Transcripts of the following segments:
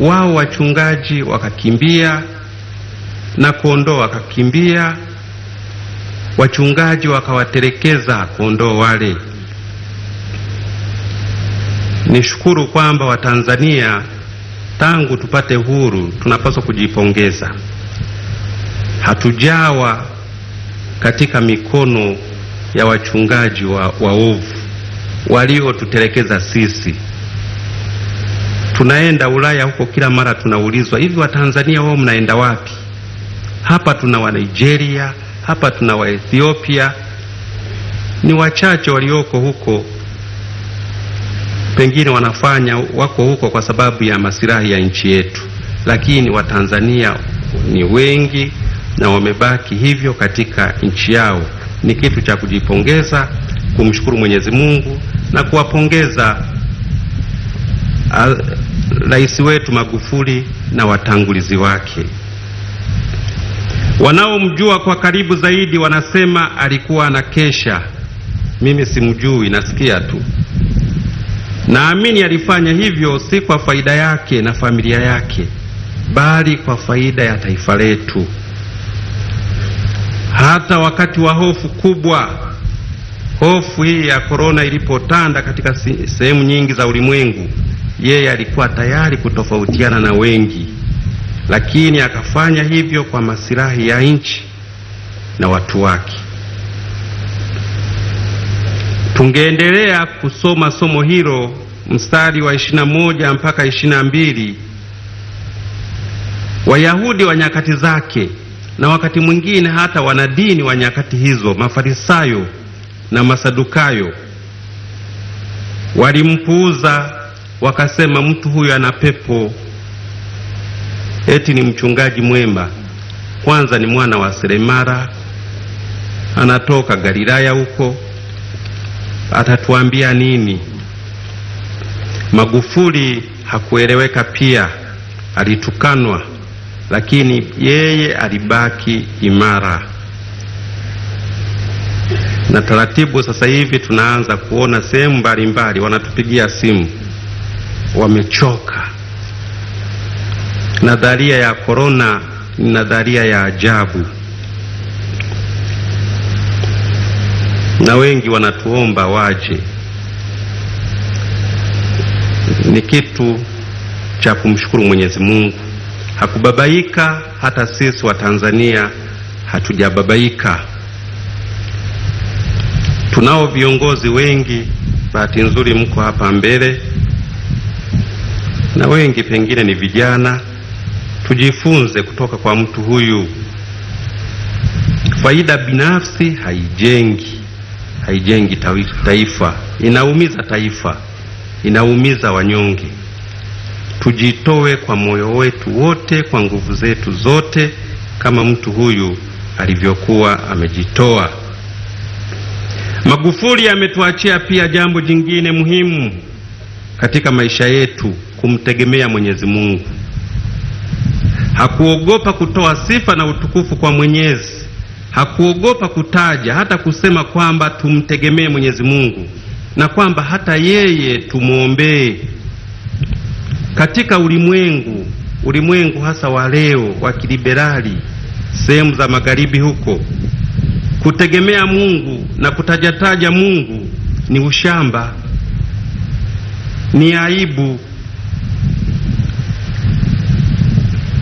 Wao wachungaji wakakimbia na kondoo wakakimbia, wachungaji wakawatelekeza kondoo wale. Nishukuru kwamba Watanzania tangu tupate huru tunapaswa kujipongeza. Hatujawa katika mikono ya wachungaji waovu waliotutelekeza sisi. Tunaenda Ulaya huko, kila mara tunaulizwa, hivi Watanzania wao mnaenda wapi? Hapa tuna wa Nigeria, hapa tuna wa Ethiopia. Ni wachache walioko huko, pengine wanafanya wako huko kwa sababu ya masilahi ya nchi yetu, lakini Watanzania ni wengi na wamebaki hivyo katika nchi yao. Ni kitu cha kujipongeza, kumshukuru Mwenyezi Mungu na kuwapongeza Rais wetu Magufuli na watangulizi wake. Wanaomjua kwa karibu zaidi wanasema alikuwa anakesha. Mimi simjui, nasikia tu. Naamini alifanya hivyo si kwa faida yake na familia yake, bali kwa faida ya taifa letu. Hata wakati wa hofu kubwa, hofu hii ya korona ilipotanda katika sehemu nyingi za ulimwengu, yeye alikuwa tayari kutofautiana na wengi, lakini akafanya hivyo kwa masilahi ya nchi na watu wake. Tungeendelea kusoma somo hilo mstari wa 21 mpaka 22. Wayahudi wa nyakati zake na wakati mwingine hata wanadini wa nyakati hizo, Mafarisayo na Masadukayo, walimpuuza wakasema, mtu huyu ana pepo, eti ni mchungaji mwema. Kwanza ni mwana wa seremala, anatoka Galilaya huko, atatuambia nini? Magufuli hakueleweka pia, alitukanwa, lakini yeye alibaki imara. Na taratibu sasa hivi tunaanza kuona sehemu mbalimbali wanatupigia simu, wamechoka. Nadharia ya korona ni nadharia ya ajabu, na wengi wanatuomba waje. Ni kitu cha kumshukuru Mwenyezi Mungu. Hakubabaika, hata sisi wa Tanzania hatujababaika. Tunao viongozi wengi, bahati nzuri mko hapa mbele, na wengi pengine ni vijana. Tujifunze kutoka kwa mtu huyu. Faida binafsi haijengi taifa, inaumiza taifa, inaumiza wanyonge. Tujitoe kwa moyo wetu wote, kwa nguvu zetu zote, kama mtu huyu alivyokuwa amejitoa. Magufuli ametuachia pia jambo jingine muhimu katika maisha yetu, kumtegemea Mwenyezi Mungu. Hakuogopa kutoa sifa na utukufu kwa Mwenyezi. Hakuogopa kutaja hata kusema kwamba tumtegemee Mwenyezi Mungu na kwamba hata yeye tumwombee. Katika ulimwengu hasa wa leo wa kiliberali, sehemu za magharibi huko, kutegemea Mungu na kutajataja Mungu ni ushamba, ni aibu.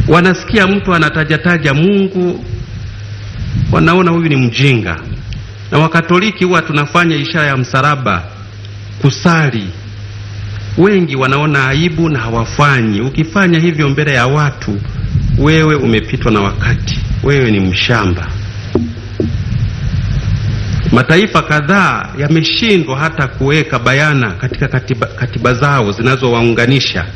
Wanasikia mtu anatajataja Mungu, wanaona huyu ni mjinga. Na Wakatoliki huwa tunafanya ishara ya msalaba kusali, wengi wanaona aibu na hawafanyi. Ukifanya hivyo mbele ya watu, wewe umepitwa na wakati, wewe ni mshamba. Mataifa kadhaa yameshindwa hata kuweka bayana katika katiba zao zinazowaunganisha,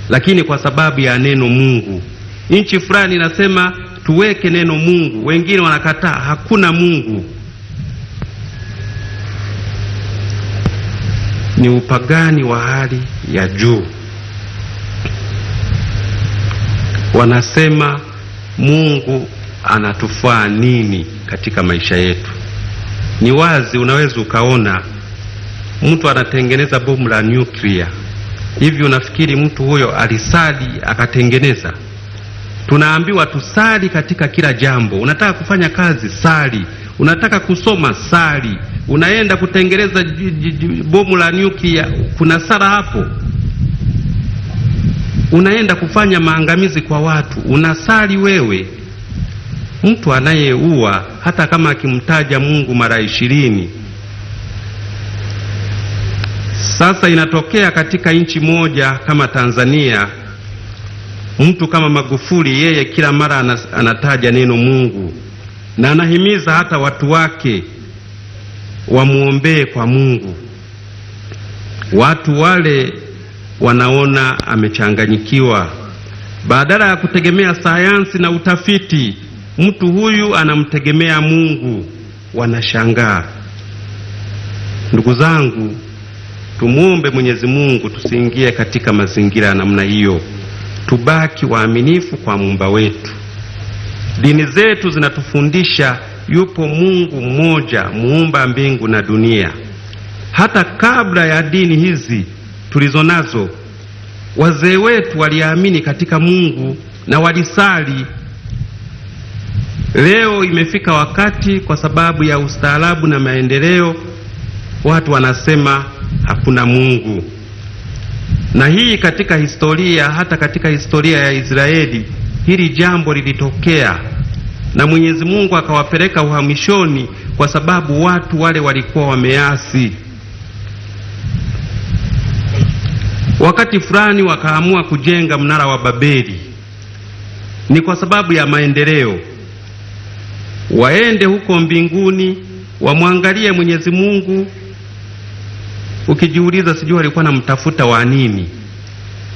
lakini kwa sababu ya neno Mungu. Nchi fulani inasema tuweke neno Mungu, wengine wanakataa, hakuna Mungu. Ni upagani wa hali ya juu. Wanasema Mungu anatufaa nini katika maisha yetu? Ni wazi, unaweza ukaona mtu anatengeneza bomu la nyuklia Hivi unafikiri mtu huyo alisali akatengeneza? Tunaambiwa tusali katika kila jambo. Unataka kufanya kazi, sali. Unataka kusoma, sali. Unaenda kutengeneza bomu la nyuklia, kuna sala hapo? Unaenda kufanya maangamizi kwa watu, unasali wewe? Mtu anayeua hata kama akimtaja Mungu mara 20. Sasa inatokea katika nchi moja kama Tanzania, mtu kama Magufuli, yeye kila mara anataja neno Mungu na anahimiza hata watu wake wamuombee kwa Mungu. Watu wale wanaona amechanganyikiwa. Badala ya kutegemea sayansi na utafiti, mtu huyu anamtegemea Mungu, wanashangaa. Ndugu zangu, tumuombe Mwenyezi Mungu tusiingie katika mazingira ya namna hiyo. Tubaki waaminifu kwa Muumba wetu. Dini zetu zinatufundisha yupo Mungu mmoja, muumba mbingu na dunia. Hata kabla ya dini hizi tulizonazo, wazee wetu waliamini katika Mungu na walisali. Leo imefika wakati, kwa sababu ya ustaarabu na maendeleo, watu wanasema hakuna Mungu. Na hii katika historia, hata katika historia ya Israeli, hili jambo lilitokea na Mwenyezi Mungu akawapeleka uhamishoni kwa sababu watu wale walikuwa wameasi. Wakati fulani wakaamua kujenga mnara wa Babeli, ni kwa sababu ya maendeleo. Waende huko mbinguni wamwangalie Mwenyezi Mungu. Ukijiuliza, sijui walikuwa namtafuta wa nini?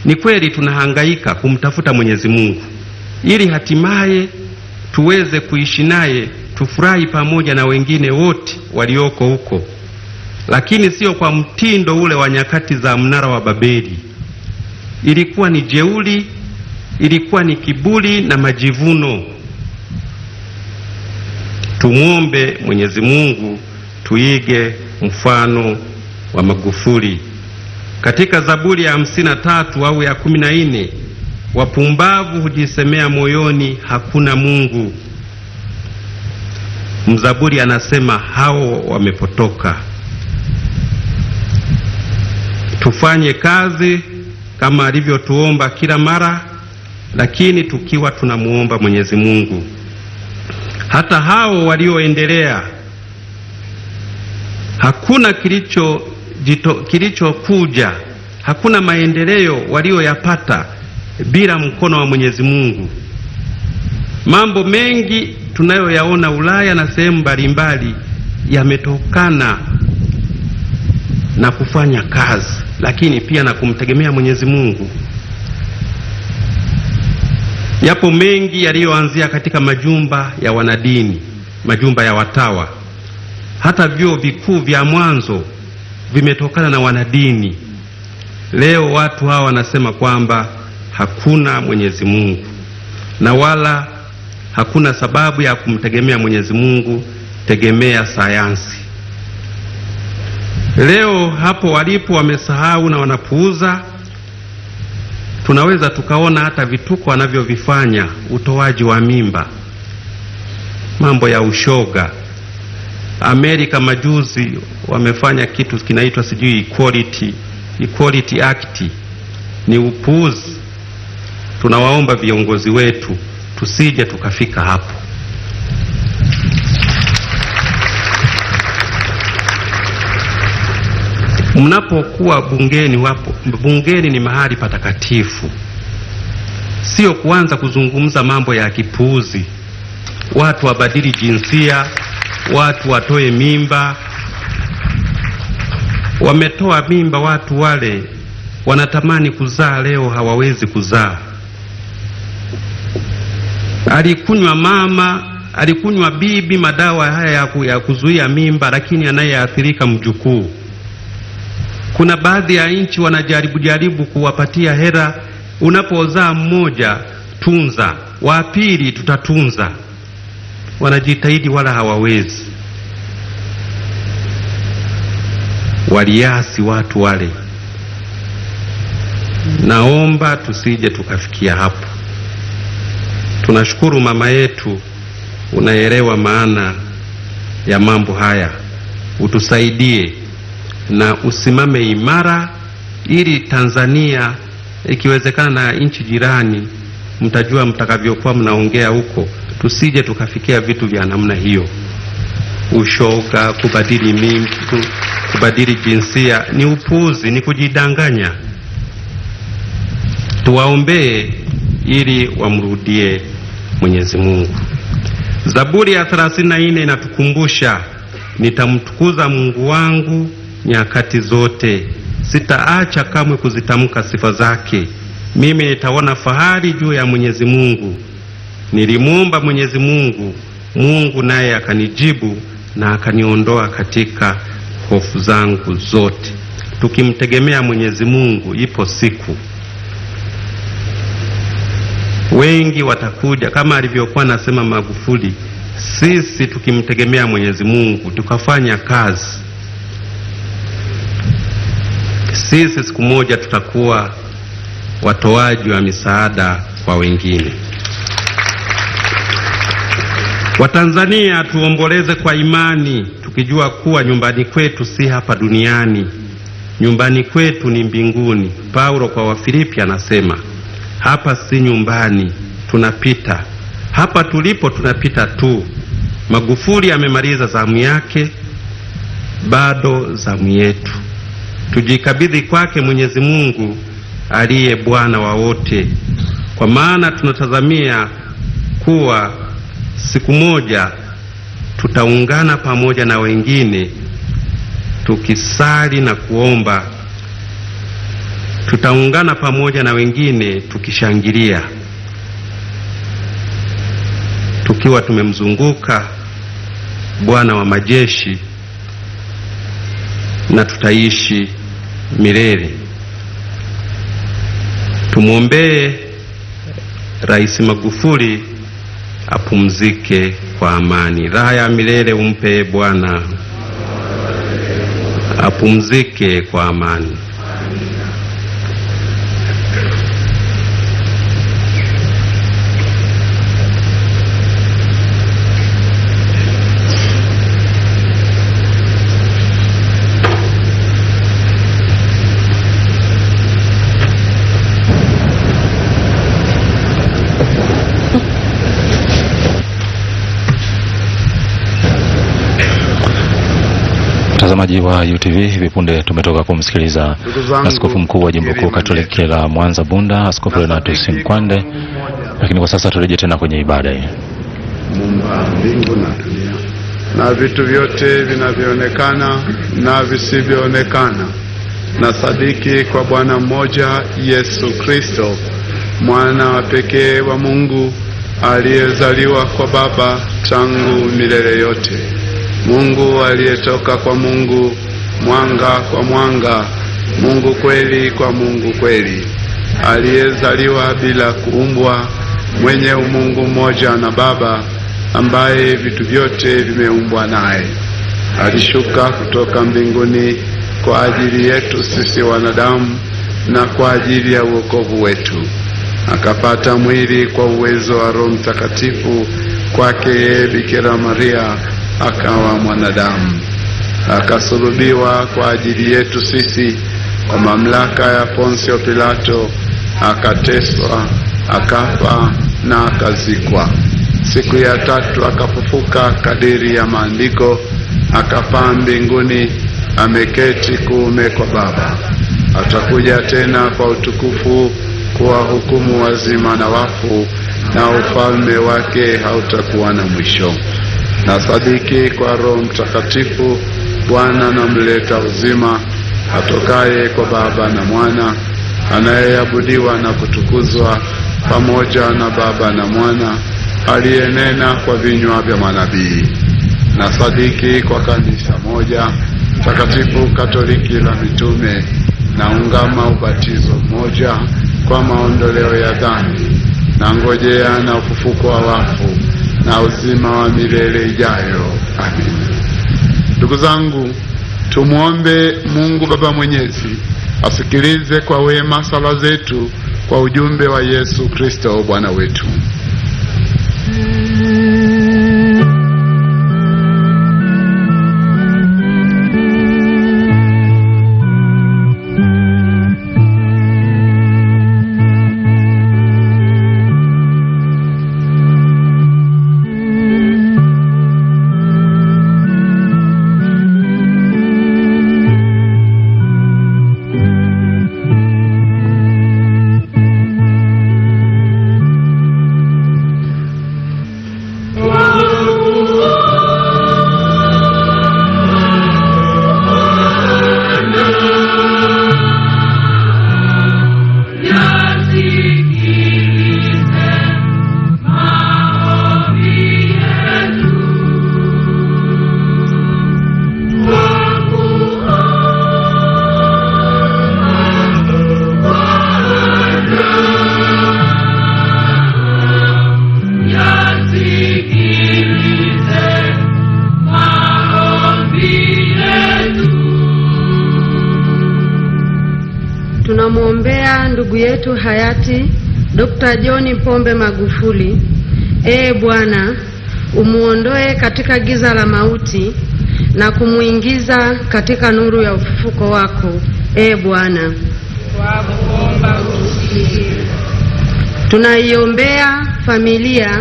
Ni kweli tunahangaika kumtafuta Mwenyezi Mungu ili hatimaye tuweze kuishi naye, tufurahi pamoja na wengine wote walioko huko, lakini sio kwa mtindo ule wa nyakati za mnara wa Babeli. Ilikuwa ni jeuri, ilikuwa ni kiburi na majivuno. Tumuombe Mwenyezi Mungu tuige mfano wa Magufuli. Katika Zaburi ya 53 au ya 14, wapumbavu hujisemea moyoni, hakuna Mungu. Mzaburi anasema hao wamepotoka. Tufanye kazi kama alivyotuomba kila mara, lakini tukiwa tunamuomba Mwenyezi Mungu. Hata hao walioendelea, hakuna kilichokuja, hakuna maendeleo walioyapata bila mkono wa Mwenyezi Mungu. Mambo mengi tunayoyaona Ulaya na sehemu mbalimbali yametokana na kufanya kazi, lakini pia na kumtegemea Mwenyezi Mungu. Yapo mengi yaliyoanzia katika majumba ya wanadini, majumba ya watawa. Hata vyuo vikuu vya mwanzo vimetokana na wanadini. Leo watu hawa wanasema kwamba hakuna Mwenyezi Mungu na wala hakuna sababu ya kumtegemea Mwenyezi Mungu, tegemea sayansi. Leo hapo walipo wamesahau na wanapuuza. Tunaweza tukaona hata vituko wanavyovifanya, utoaji wa mimba, mambo ya ushoga. Amerika majuzi wamefanya kitu kinaitwa sijui Equality Act. Ni upuuzi. Tunawaomba viongozi wetu tusije tukafika hapo. Mnapokuwa bungeni, wapo bungeni ni mahali patakatifu, sio kuanza kuzungumza mambo ya kipuuzi. Watu wabadili jinsia, watu watoe mimba. Wametoa mimba watu wale wanatamani kuzaa, leo hawawezi kuzaa. Alikunywa mama, alikunywa bibi madawa haya ya kuzuia mimba, lakini anayeathirika mjukuu. Kuna baadhi ya nchi wanajaribu jaribu kuwapatia hera, unapozaa mmoja tunza, wa pili tutatunza. Wanajitahidi wala hawawezi. Waliasi watu wale. Naomba tusije tukafikia hapo. Tunashukuru mama yetu, unaelewa maana ya mambo haya, utusaidie na usimame imara, ili Tanzania ikiwezekana na nchi jirani, mtajua mtakavyokuwa mnaongea huko, tusije tukafikia vitu vya namna hiyo. Ushoga, kubadili mimba, kubadili jinsia ni upuuzi, ni kujidanganya. Tuwaombee ili wamrudie Mwenyezi Mungu. Zaburi ya 34 inatukumbusha, nitamtukuza Mungu wangu nyakati zote, sitaacha kamwe kuzitamka sifa zake. Mimi nitaona fahari juu ya Mwenyezi Mungu. Nilimuomba Mwenyezi Mungu, Mungu naye akanijibu na akaniondoa katika hofu zangu zote. Tukimtegemea Mwenyezi Mungu, ipo siku wengi watakuja, kama alivyokuwa nasema Magufuli. Sisi tukimtegemea Mwenyezi Mungu tukafanya kazi, sisi siku moja tutakuwa watoaji wa misaada kwa wengine. Watanzania tuomboleze kwa imani, tukijua kuwa nyumbani kwetu si hapa duniani, nyumbani kwetu ni mbinguni. Paulo kwa Wafilipi anasema hapa si nyumbani, tunapita. Hapa tulipo tunapita tu. Magufuli amemaliza zamu yake, bado zamu yetu. Tujikabidhi kwake Mwenyezi Mungu aliye Bwana wa wote, kwa maana tunatazamia kuwa siku moja tutaungana pamoja na wengine tukisali na kuomba. Tutaungana pamoja na wengine tukishangilia, tukiwa tumemzunguka Bwana wa majeshi, na tutaishi milele. Tumwombee Rais Magufuli apumzike kwa amani. Raha ya milele umpe Bwana, apumzike kwa amani. Mtazamaji wa UTV, hivi punde tumetoka kumsikiliza Askofu Mkuu wa Jimbo Kuu Katoliki la Mwanza Bunda, Askofu Renatus Nkwande. Lakini kwa sasa turejee tena kwenye ibada hii. Muumba mbingu na dunia na vitu vyote vinavyoonekana na visivyoonekana, na sadiki kwa Bwana mmoja Yesu Kristo, mwana wa pekee wa Mungu, aliyezaliwa kwa Baba tangu milele yote, Mungu aliyetoka kwa Mungu, mwanga kwa mwanga, Mungu kweli kwa Mungu kweli, aliyezaliwa bila kuumbwa, mwenye umungu mmoja na Baba, ambaye vitu vyote vimeumbwa naye. Alishuka kutoka mbinguni kwa ajili yetu sisi wanadamu na kwa ajili ya wokovu wetu, akapata mwili kwa uwezo wa Roho Mtakatifu, kwake yeye Bikira Maria akawa mwanadamu, akasulubiwa kwa ajili yetu sisi kwa mamlaka ya Ponsio Pilato, akateswa, akafa na akazikwa. Siku ya tatu akafufuka kadiri ya maandiko, akapaa mbinguni, ameketi kuume kwa Baba. Atakuja tena kwa utukufu kuwahukumu wazima na wafu, na ufalme wake hautakuwa na mwisho. Na sadiki kwa Roho Mtakatifu, Bwana na mleta uzima, atokaye kwa Baba na Mwana, anayeabudiwa na kutukuzwa pamoja na Baba na Mwana, aliyenena kwa vinywa vya manabii. Na sadiki kwa kanisa moja takatifu Katoliki la mitume, na ungama ubatizo mmoja kwa maondoleo ya dhambi, na ngojea na ufufuko wa wafu na uzima wa milele ijayo. Amin. Ndugu zangu, tumuombe Mungu Baba Mwenyezi Asikilize kwa wema sala zetu kwa ujumbe wa Yesu Kristo Bwana wetu. Tunamwombea ndugu yetu hayati Dr. John Pombe Magufuli. Ee Bwana, umuondoe katika giza la mauti na kumuingiza katika nuru ya ufufuko wako. Ee Bwana, twakuomba utusikie. Tunaiombea familia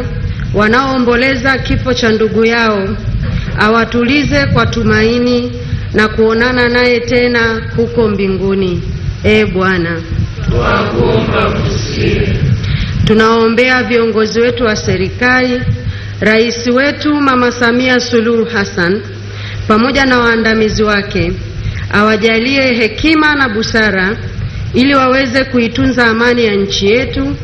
wanaoomboleza kifo cha ndugu yao, awatulize kwa tumaini na kuonana naye tena huko mbinguni. Ee Bwana, twakuomba utusikie. Tunaombea viongozi wetu wa serikali, Rais wetu Mama Samia Suluhu Hassan pamoja na waandamizi wake, awajalie hekima na busara ili waweze kuitunza amani ya nchi yetu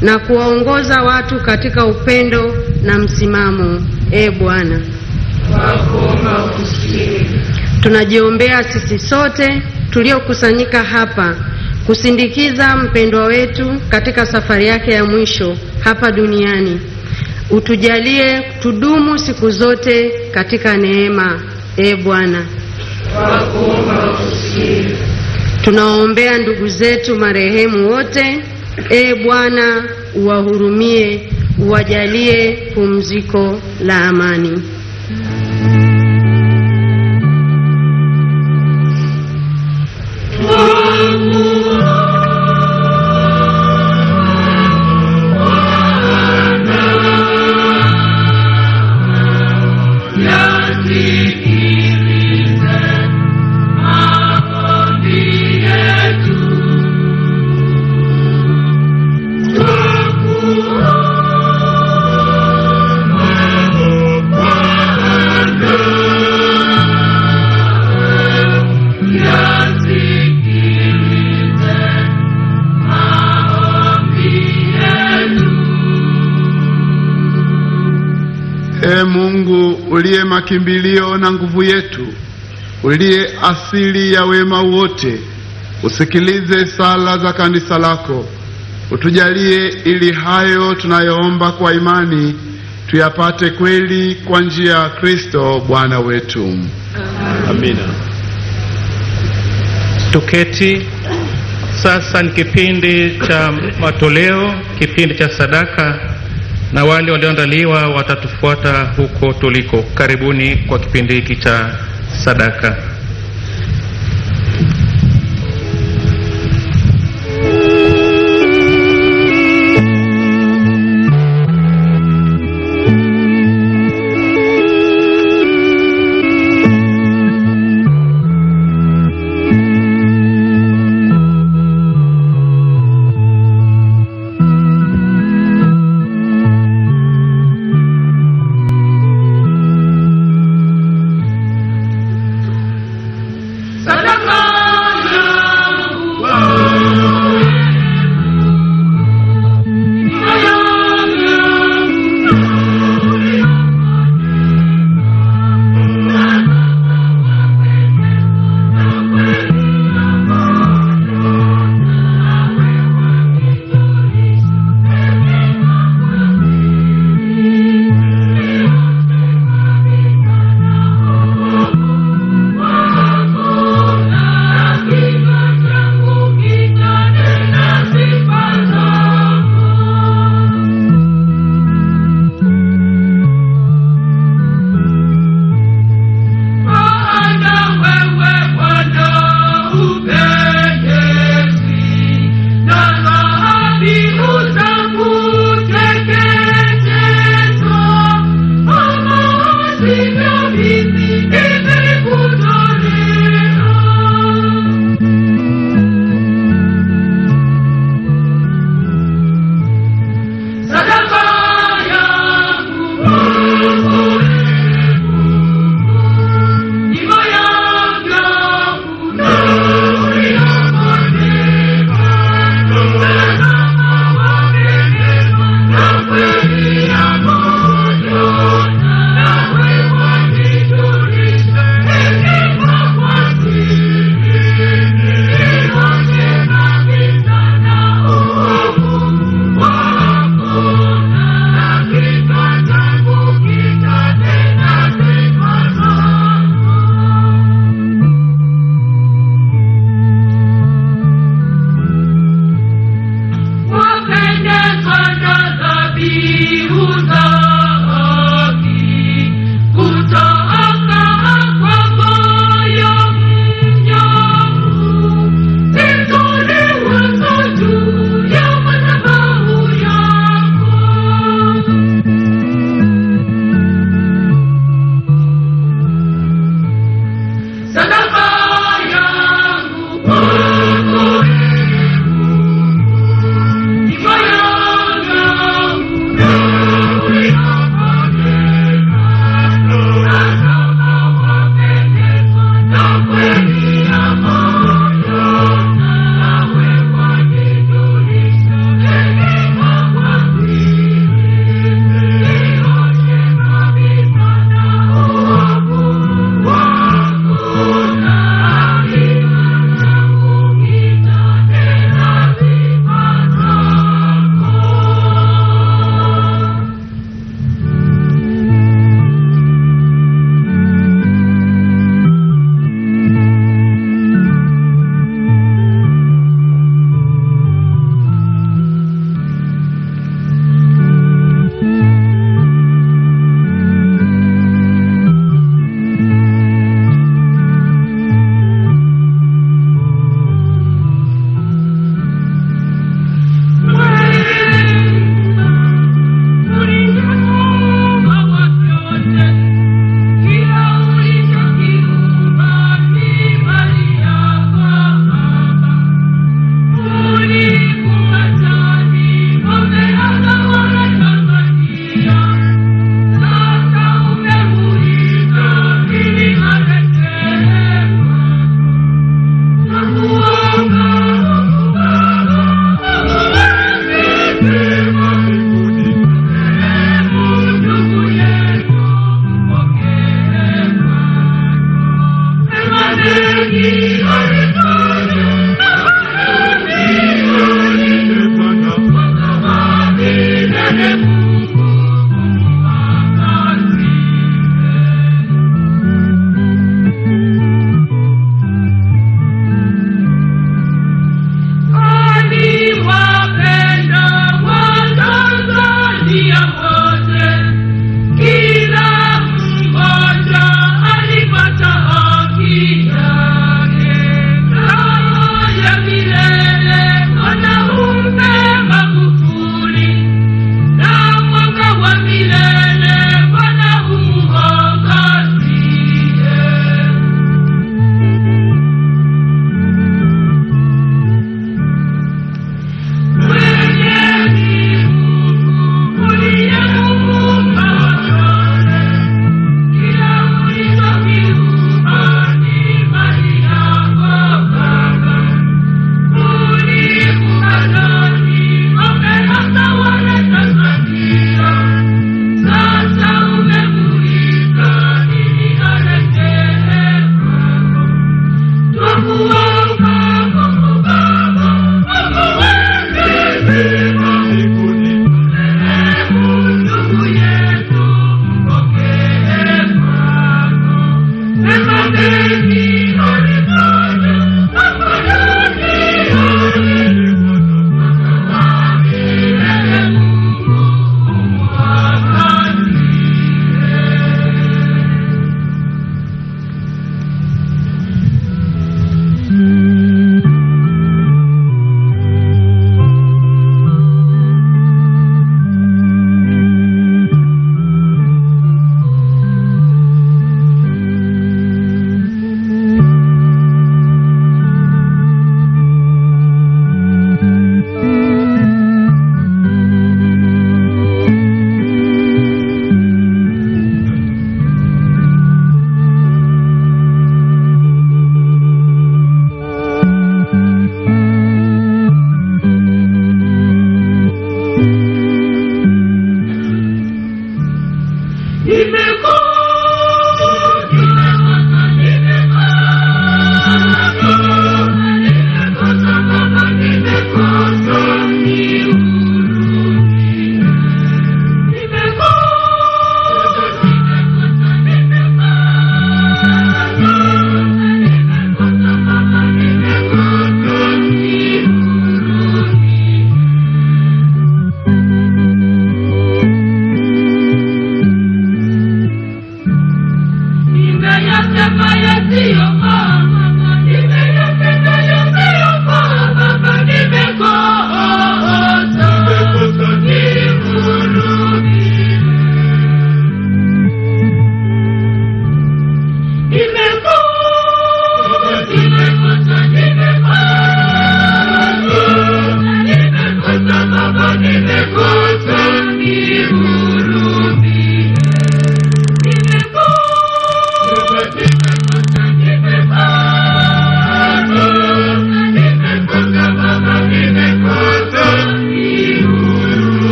na kuwaongoza watu katika upendo na msimamo. Ee Bwana, twakuomba utusikie. Tunajiombea sisi sote tuliokusanyika hapa kusindikiza mpendwa wetu katika safari yake ya mwisho hapa duniani. Utujalie tudumu siku zote katika neema. Ee Bwana, twakuomba utusikie. Tunawaombea ndugu zetu marehemu wote. Ee Bwana, uwahurumie, uwajalie pumziko la amani. Ee Mungu uliye makimbilio na nguvu yetu, uliye asili ya wema wote, usikilize sala za kanisa lako, utujalie ili hayo tunayoomba kwa imani tuyapate kweli kwa njia ya Kristo Bwana wetu. Amina. Tuketi. Sasa ni kipindi cha matoleo, kipindi cha sadaka, na wale walioandaliwa watatufuata huko tuliko. Karibuni kwa kipindi hiki cha sadaka.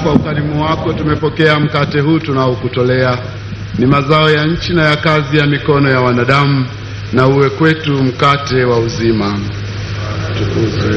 kwa ukarimu wako tumepokea mkate huu tunaokutolea. Ni mazao ya nchi na ya kazi ya mikono ya wanadamu, na uwe kwetu mkate wa uzima. Tukuzwe.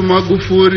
Magufuli.